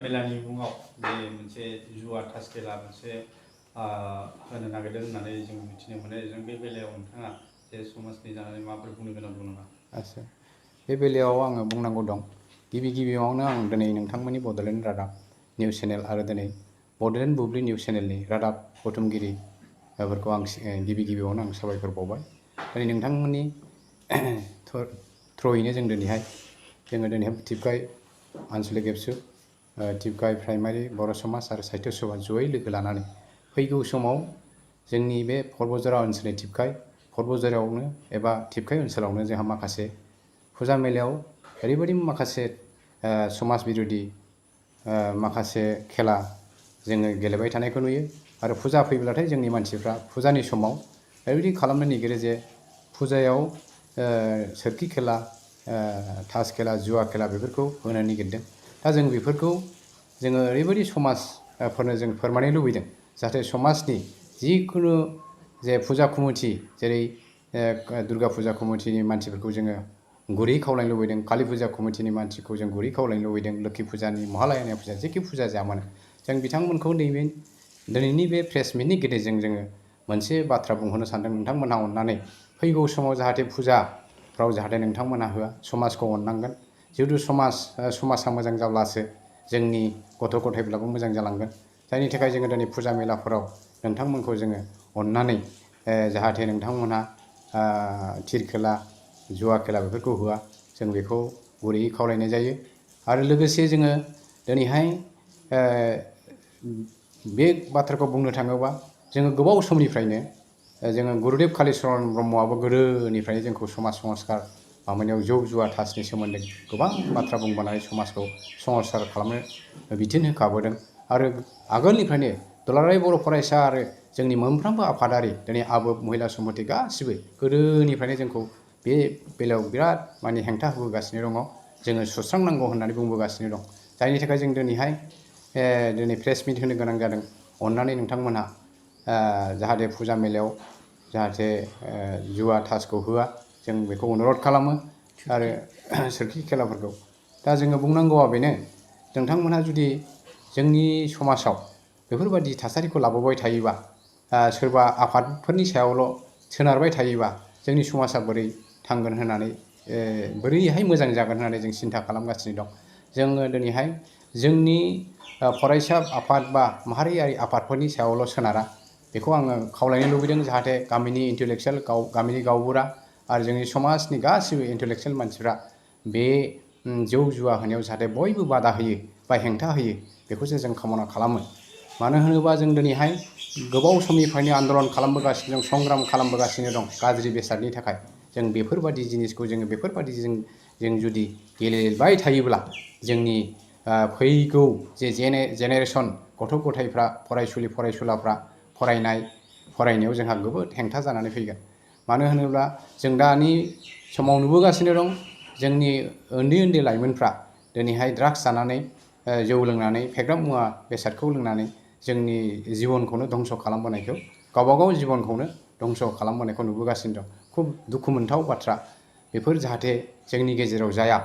मेलानि मुङाव बे मोनसे जुवा थास खेला मोनसे होनो नागिरदों होननानै जों मिथिनो मोनो। जों बे बेलायाव नोंथाङा जे समाजनि जानानै माबाफोर बुंनो गोनां दं नामा? आच्छा, बे बेलायाव आङो बुंनांगौ दं। गिबियावनो आं दिनै नोंथांमोननि बड'लेण्ड रादाब निउस चेनेल आरो दिनै बड'लेण्ड बुब्लि निउस चेनेलनि रादाब बुथुमगिरिफोरखौ आं गिबियावनो आं साबायखर बावबाय। दिनै नोंथांमोननि थ्रयैनो जों दिनैहाय टिपकाय आनसलिक एबसु टिपकाय प्राइमारि बर' समाज आरो साहित्य सभा जयै लोगो लानानै फैगौ समाव जोंनि बे बर'जरा ओनसोलनि बर'जरायावनो एबा टिपकाय ओनसोलावनो जोंहा माखासे फुजा मेलायाव ओरैबायदि माखासे समाज बिरोधी माखासे खेला जोङो गेलेबाय थानायखौ नुयो। आरो फुजा फैब्लाथाय जोंनि मानसिफ्रा फुजानि समाव ओरैबायदि खालामनो नागिरो जे फुजायाव सोरखि खेला, थास खेला, जुवा खेला बेफोरखौ होनो नागिरदों। दा जों बेफोरखौ जोङो ओरैबायदि समाजफोरनो जों फोरमायनो लुबैदों जाहाथे समाजनि जिखुनु जे फुजा कमिटि जेरै दुर्गा फुजा कमिटिनि मानसिफोरखौ जोङो गुरै खावलायनो लुबैदों, कालि फुजा कमिटिनि मानसिखौ जों गुरै खावलायनो लुबैदों, लोखि फुजानि महालयानि फुजा जेखि फुजा जाया मानो जों बिथांमोनखौ नैबे दिनैनि बे प्रेस मिटनि गेजेरजों जोङो मोनसे बाथ्रा बुंहरनो सानदों। नोंथांमोनहा अननानै फैगौ समाव जाहाथे फुजाफ्राव जाहाथे नोंथांमोनहा होआ, समाजखौ अननांगोन। जिहेतु समाजा मोजां जाब्लासो जोंनि गथ' गथायब्लाबो मोजां जालांगोन। जायनि थाखाय जोङो दिनै फुजा मेलाफोराव नोंथांमोनखौ जोङो अननानै जाहाथे नोंथांमोनहा थिर खेला, जुवा खेला बेफोरखौ होआ, जों बेखौ गुरैयै खावलायनाय जायो। आरो लोगोसे जोङो दिनैहाय बे बाथ्राखौ बुंनो थाङोबा जोङो गोबाव समनिफ्रायनो जोङो गुरुदेब कालिचरन ब्रह्मआबो गोदोनिफ्रायनो जोंखौ समाज संस्कार माबानायाव जौ जुवा थासनि सोमोन्दै गोबां बाथ्रा बुंबोनानै समाजखौ संस्कार खालामनो बिथोन होखाबोदों। आरो आगोलनिफ्रायनो दुलाराय बर' फरायसा आरो जोंनि मोनफ्रोमबो आफादारि दिनै आबोफ महिला सम्पति गासिबो गोदोनिफ्रायनो जोंखौ बे बेलायाव बिराद माने हेंथा होबोगासिनो दङ। जोङो सुस्रांनांगौ होननानै बुंबोगासिनो दं। जायनि थाखाय जों दिनैहाय दिनै प्रेस मिट होनो गोनां जादों। अननानै नोंथांमोनहा जाहाथे फुजा मेलायाव जाहाथे जुवा थासखौ होआ, जों बेखौ अनुरद खालामो। आरो सोरखि खेलाफोरखौ दा जोङो बुंनांगौआ बेनो, नोंथांमोनहा जुदि जोंनि समाजाव बेफोरबायदि थासारिखौ लाबोबाय थायोबा, सोरबा आफादफोरनि सायावल' सोनारबाय थायोबा जोंनि समाजा बोरै थांगोन होननानै बोरैहाय मोजां जागोन होननानै जों सिन्था खालामगासिनो दं। जोङो दिनैहाय जोंनि फरायसा आफाद बा माहारियारि आफादफोरनि सायावल' सोनारा, बेखौ आङो खावलायनो लुबैदों। जाहाथे गामिनि इन्टेलेक्सुयेल गामिनि गावबुरा आरो जोंनि समाजनि गासिबो इन्टेलेक्सुयेल मानसिफ्रा बे जौ जुवा होनायाव जाहाथे बयबो बादा होयो बा हेंथा होयो, बेखौसो जों कामना खालामो। मानो होनोबा जों दिनैहाय गोबाव समनिफ्रायनो आन्दलन खालामबोगासिनो दं, संग्राम खालामबोगासिनो दं गाज्रि बेसादनि थाखाय। जों बेफोरबायदि जिनिसखौ जों जुदि गेलेबाय थायोब्ला जोंनि फैगौ जे जेनेरेसन गथ' गथायफ्रा फरायसुलि फरायसुलाफ्रा फरायनायाव जोंहा जोबोद हेंथा जानानै फैगोन। मानो होनोब्ला जों दानि समाव नुबोगासिनो दं जोंनि उन्दै लाइमोनफ्रा दिनैहाय ड्राग्स जानानै जौ लोंनानै फेग्रा मुवा बेसादखौ लोंनानै जोंनि जिबनखौनो धंस' खालामबोनायखौ, गावबागाव जिबनखौनो धंस' खालामबोनायखौ नुबोगासिनो दं। खुब दुखु मोनथाव बाथ्रा। बेफोर जाहाथे जोंनि गेजेराव जाया,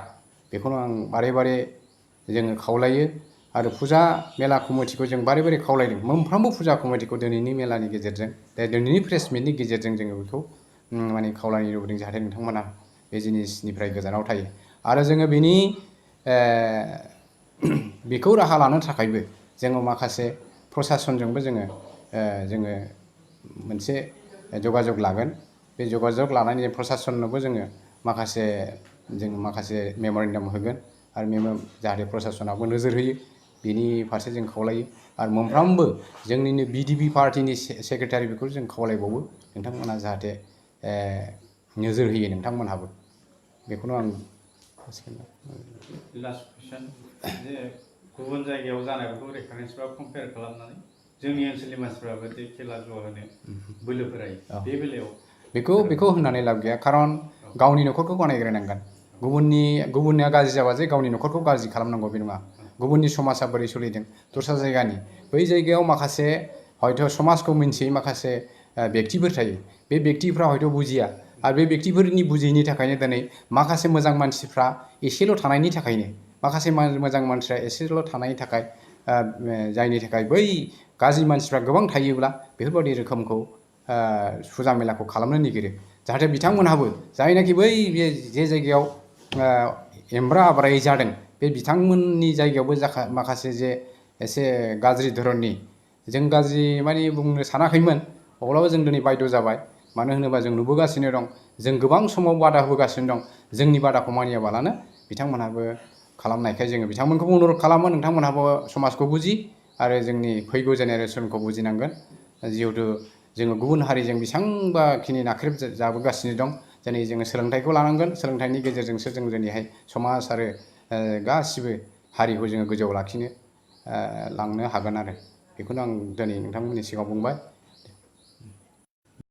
बेखौनो आं बारे जोङो खावलायो। आरो फुजा मेला कमिटिखौ जों बारे खावलायदों। मोनफ्रोमबो फुजा कमिटिखौ दिनैनि मेलानि गेजेरजों, दिनैनि प्रेस मिटनि गेजेरजों जोङो बेखौ माने खावलायनो लुबैदों जाहाथे नोंथांमोना बे जिनिसनिफ्राय गोजानाव थायो। आरो जोङो बेखौ राहा लानो थाखायबो जोङो माखासे प्रसासनजोंबो जोङो मोनसे जगाजग लागोन। बे जगाजग लानानै प्रसासननोबो जोङो माखासे मेम'रेन्डाम होगोन। आरो जाहाथे प्रसासनाबो नोजोर होयो, बेनि फारसे जों खावलायो। आरो मोनफ्रोमबो जोंनिनो बिडिपि पार्टिनि सेक्रेटारि बेखौ जों खावलायबावो, नोंथांमोना जाहाथे नोजोर होयो नोंथांमोनहाबो। बेखौनो आं लास्ट कुइसन, जे गुबुन जायगायाव जानायफोरखौ रेफारेन्स बा कम्पेयार खालामनानै जोंनि ओनसोलनि मानसिफ्राबो जे खेला जुवा होनो बोलोफोरायो, बे बेलायाव बेखौ होननानै लाब गैया। खारन गावनि न'खरखौ बानायग्रोनांगोन। गुबुननिया गाज्रि जाबा जे गावनि न'खरखौ गाज्रि खालामनांगौ बे नङा। गुबुननि समाजा बोरै सोलिदों, दस्रा जायगानि बै जायगायाव माखासे हयथ' समाजखौ मिन्थियै माखासे बेक्तिफोर थायो। बे बेक्तिफ्रा हयथ' बुजिया। आरो बे बेक्तिफोरनि बुजियैनि थाखायनो दिनै माखासे मोजां मानसिफ्रा एसेल' थानायनि थाखायनो माखासे मोजां मानसिया एसेल' थानायनि थाखाय जायनि थाखाय बै गाज्रि मानसिफ्रा गोबां थायोब्ला बेफोरबायदि रोखोमखौ फुजा मेलाखौ खालामनो नागिरो जाहाथे बिथांमोनहाबो जायनाखि बै बे जे जायगायाव एमब्रा आब्रायै जादों बे बिथांमोननि जायगायावबो माखासे जे एसे गाज्रि धरननि जों गाज्रि माने बुंनो सानाखैमोन अब्लाबो जों दिनै बायद' जाबाय मानो होनोबा जों नुबोगासिनो दं जों गोबां समाव बादा होबोगासिनो दं जोंनि बादाखौ मानियाबालानो बिथांमोनहाबो खालामनायखाय जोङो बिथांमोनखौबो अनुरद खालामो नोंथांमोनहाबो समाजखौ बुजि आरो जोंनि फैगौ जेनेरेसनखौ बुजिनांगोन जिहेतु जोङो गुबुन हारिजों बेसेबांबाखिनि नाख्रेब जाबोगासिनो दं दिनै जोङो सोलोंथाइखौ लानांगोन सोलोंथाइनि गेजेरजोंसो जों दिनैहाय समाज आरो गासिबो हारिखौ जोङो गोजौआव लाखिनो लांनो हागोन आरो बेखौनो आं दिनै नोंथांमोननि सिगाङाव बुंबाय